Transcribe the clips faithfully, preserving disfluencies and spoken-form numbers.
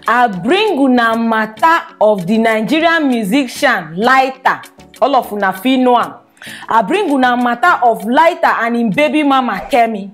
I bring una matter of the Nigerian musician Lighter. All of una fit know am. I bring una matter of Lighter and im baby mama Kemi.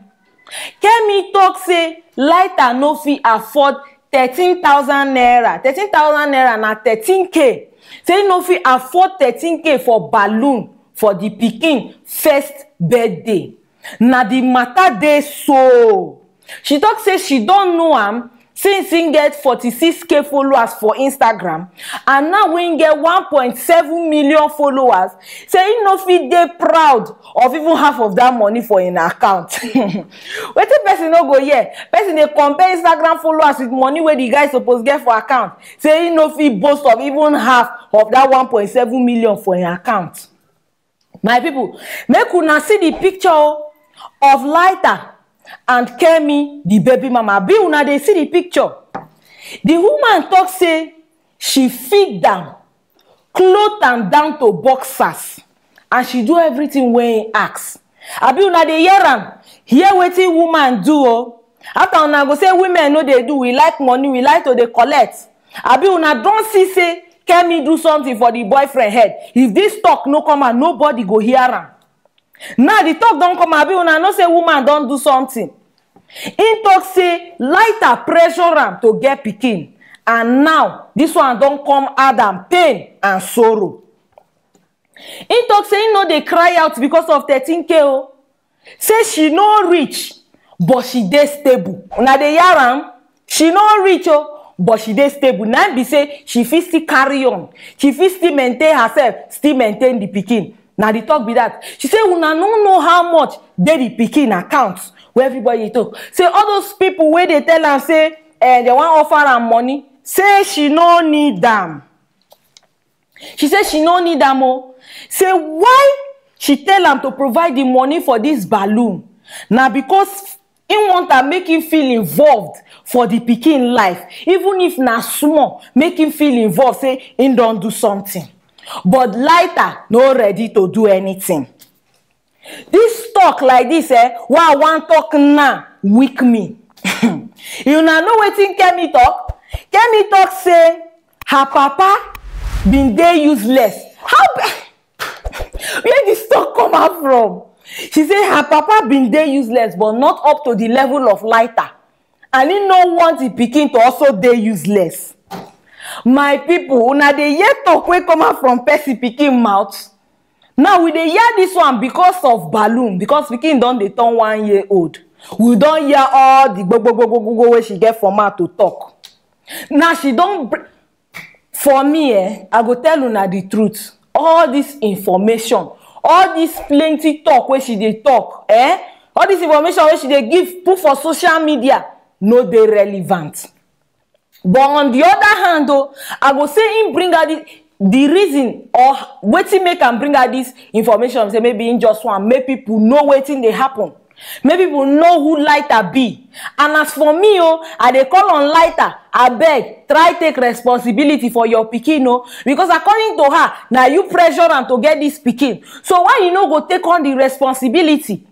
Kemi talk say Lighter no fit afford thirteen thousand naira. Thirteen thousand naira na thirteen k. Say he no fit afford thirteen k for balloon for the pikin first birthday. Na the matter dey so. She talk say she don know am since he get forty-six k followers for Instagram, and now he get one point seven million followers. Say he no fit dey proud of even half of that money for im account. Wetin person no go hear? Person dey compare Instagram followers with money wey the guy suppose get for account. Say he no fit boast of even half of that one point seven million for im account. My people, make una see the picture o, of Lighter and Kemi, the baby mama. Abi una dey see the picture? The woman talk say she feed am, clothe am down to boxers, and she do everything wey he ask. Abi una dey hear am? Hear wetin woman do o. After una go say women no dey do, we like money, we like to dey collect. Abi una don see say Kemi do something for the boyfriend head? If this talk no come out, nobody go hear am. Now the talk don come, abi una know say woman don do something? He talk say Lighter pressure am to get pikin, and now this one don come add am pain and sorrow. He talk say he no dey cry out because of thirteen k o. Say she no rich, but she dey stable. Una dey hear am? She no rich o, but she dey stable. Na be say she fit still carry on. She fit still maintain herself, still maintain the pikin. Na the talk be that. She say una no know how much dey the pikin account wey everybody dey talk. Say all those people wey dey tell am say eh, they wan offer am money, say she no need am. She say she no need am o. Say why she tell am to provide the money for this balloon? Na because he want am make him feel involved for the pikin life, even if na small, make him feel involved, say he don do something. But Lighter no ready to do anything. This talk like this eh, wey I wan talk now weak me. Una know wetin Kemi talk? Kemi talk say her papa bin dey useless. How be- where this talk come out from? She say her papa bin dey useless, but not up to the level of Lighter, and he no want the pikin to also dey useless. My people, una dey hear talk wey come out from person pikin mouth? Now we dey hear this one because of balloon, because pikin don dey turn one year old. We don hear all the gbogbogbogbogbogbo wey she get for mouth to talk. Now she don br- for me eh, I go tell una the truth. All this information, all this plenty talk wey she dey talk eh, all this information wey she dey give put for social media no dey relevant. But on the other hand o, I go say him bring out the, the reason or wetin make am bring out this information, say maybe him just want make people know wetin dey happen, make people know who Lighter be. And as for me o, I dey call on Lighter, abeg try take responsibility for your pikin o, because according to her, na you pressure am to get this pikin. So why you no go take on the responsibility?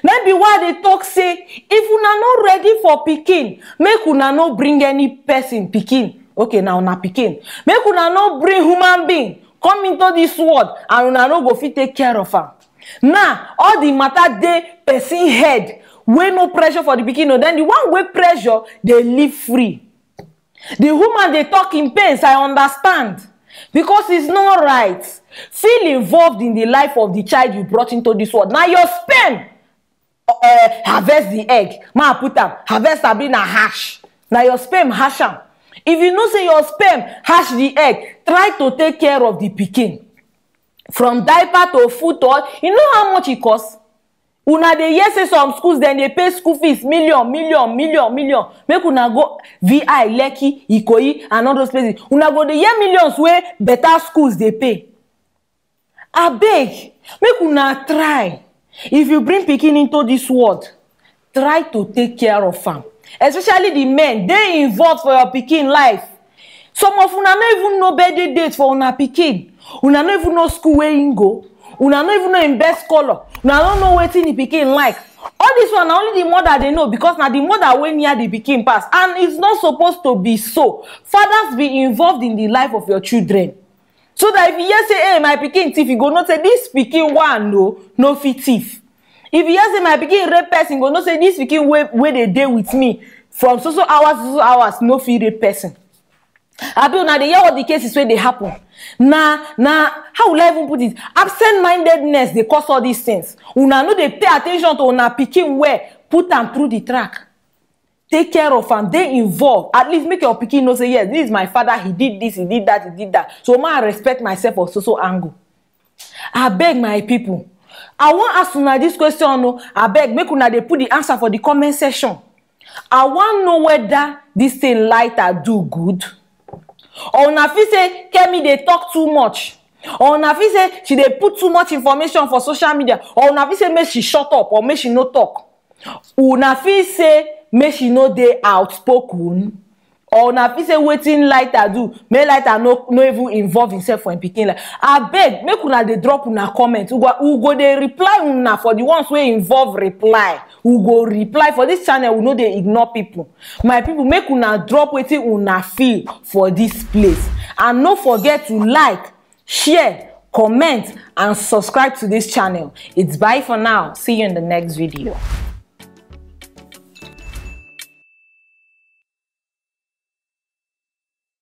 Na be why I dey talk say if una no ready for pikin, make una no bring any person pikin. Okay, na una pikin. Make una no bring human being come into this world and una no go fit take care of am. Now all the matter dey person head wey no pressure for the pikin o, then the one wey pressure dey live free. The woman dey talk in pains, I understand, because it's not right. Feel involved in the life of the child you brought into this world. Na your sperm uh, harvest the egg, ma put am harvest abi na hash. Na your sperm hash am. If you know say your sperm hash the egg, try to take care of the pikin, from diaper to food to all. You know how much e cost? Una dey hear say some schools dem dey pay school fees million million million million, make una go V I, Lekki, Ikoyi and all those places. Una go dey hear millions wey better schools dey pay. Abeg, make una try, if you bring pikin into this world, try to take care of am, especially the men dey involved for your pikin life. Some of una no even know birthday date for una pikin. Una no even know school wey him go. Una no even know him best colour. Una no know wetin the pikin like. All this one na only the mother dey know, because na the mother wey near the pikin pass, and it's not supposed to be so. Fathers, be involved in the life of your children, so that if you hear say, "Hey, my pikin thief," you go know say this pikin one no no fit thief. If you hear say, "My pikin rape person," you go know say this pikin wey wey dey dey with me from so so hours to so so hours no fit rape person. Abi una dey hear all the cases wey dey happen? Na na how will I even put it? Absent-mindedness dey cause all these things. Una no dey pay attention to una pikin well, put am through the track, take care of am, dey involved. At least make your pikin know say, "Yes, this is my father, he did this, he did that, he did that, so ma respect myself for so so angle." Abeg, my people, I wan ask una this question o. Abeg, make una dey put the answer for the comment section. I wan know whether this thing Lighter do good, or una feel say Kemi dey talk too much, or una feel say she dey put too much information for social media, or una feel say make she shut up or make she no talk. Una feel say make she no dey outspoken, or una feel say wetin Lighter do make Lighter no no even involve himself for him pikin life? Abeg, make una dey drop una comment. We go we go dey reply una for the ones wey involve reply. We go reply for this channel. We no dey ignore people. My people, make una drop wetin una feel for this place, and no forget to like, share, comment, and subscribe to this channel. It's bye for now. See you in the next video.